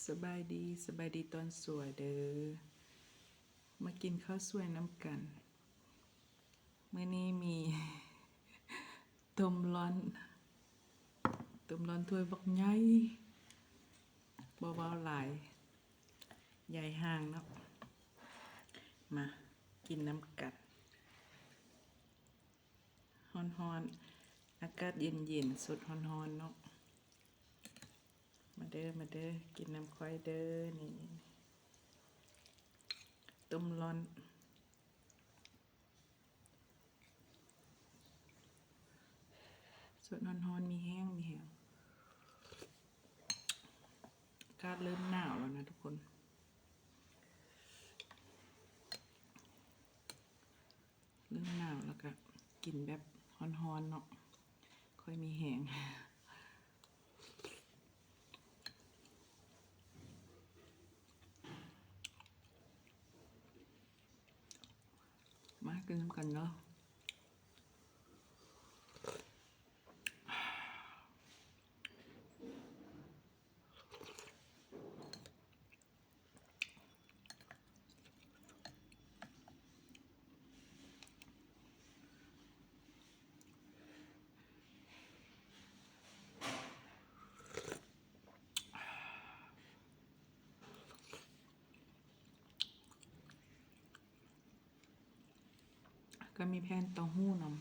ສະບາຍດີ, ສະບາຍດີຕອນສວຍເດີ. ມາກິນເຂົ້າສວຍນຳກັນ. ມື້ນີ້ມີຕົ້ມລ້ອນ, ຕົ້ມລ້ອນຖ້ວຍບັກໃຫຍ່, ບໍ່ເວົ້າຫຼາຍ, ຢາຍຫ່າງເນາະ. ມາກິນນຳກັນ. ຮ້ອນໆ ອາກາດເຢັນໆ ສົດຮ້ອນໆເນາະ. ມາເດີ ມາເດີ ກິນນຳຂ້ອຍເດີ. ນີ້ ນີ້ ນີ້ ຕົ້ມລ້ອນ ສົດຮ້ອນໆ ມີແຮງ ມີແຮງ. ອາກາດເລີ່ມໜາວແລ້ວນະທຸກຄົນ. ເລີ່ມໜາວແລ້ວກະກິນແບບຮ້ອນໆເນາະ ຄ່ອຍມີແຮງ. ມາກິນນຳກັນເດີ. ກໍມີແຜ່ນເຕົ້າຫູ້ນຳ.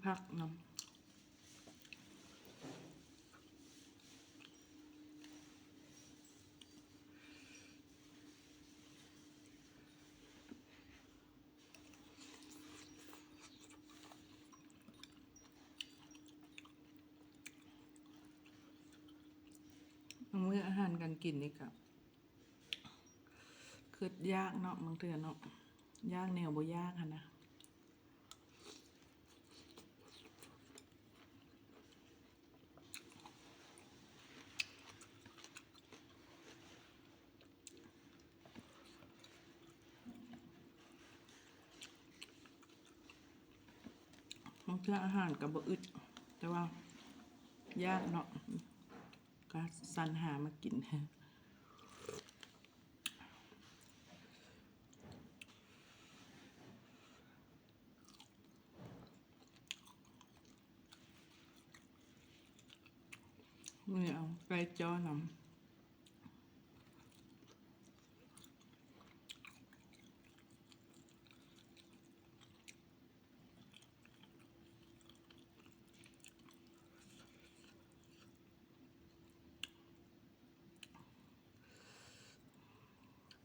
ຜັກນຳ. ມື້ອາຫານການກິນນີ້ກະຄຶດຢາກເນາະ ບາງເທື່ອເນາະ ຢາກແນວບໍ່ຢາກຫັ້ນນະ. ບາງເທື່ອອາຫານກໍບໍ່ອຶດ ແຕ່ວ່າຢາກເນາະ ກໍສັນຫາມາກິນ. ມື້ນີ້ເອົາໄກ່ຈໍ້ນຳ.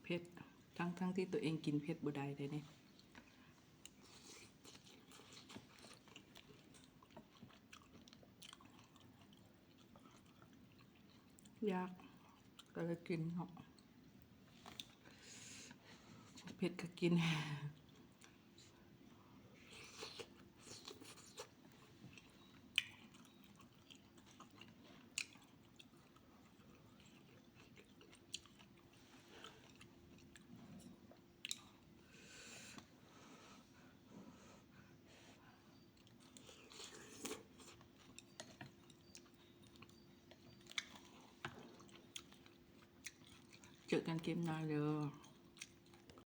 ເຜັດ ທັງໆທີ່ຕົວເອງກິນເຜັດບໍ່ໄດ້ເດ້ນີ້. ຢາກ ກໍເລີຍກິນເນາະ ເຜັດກໍກິນ. ເຈີກັນຄລິບໜ້າເດີ.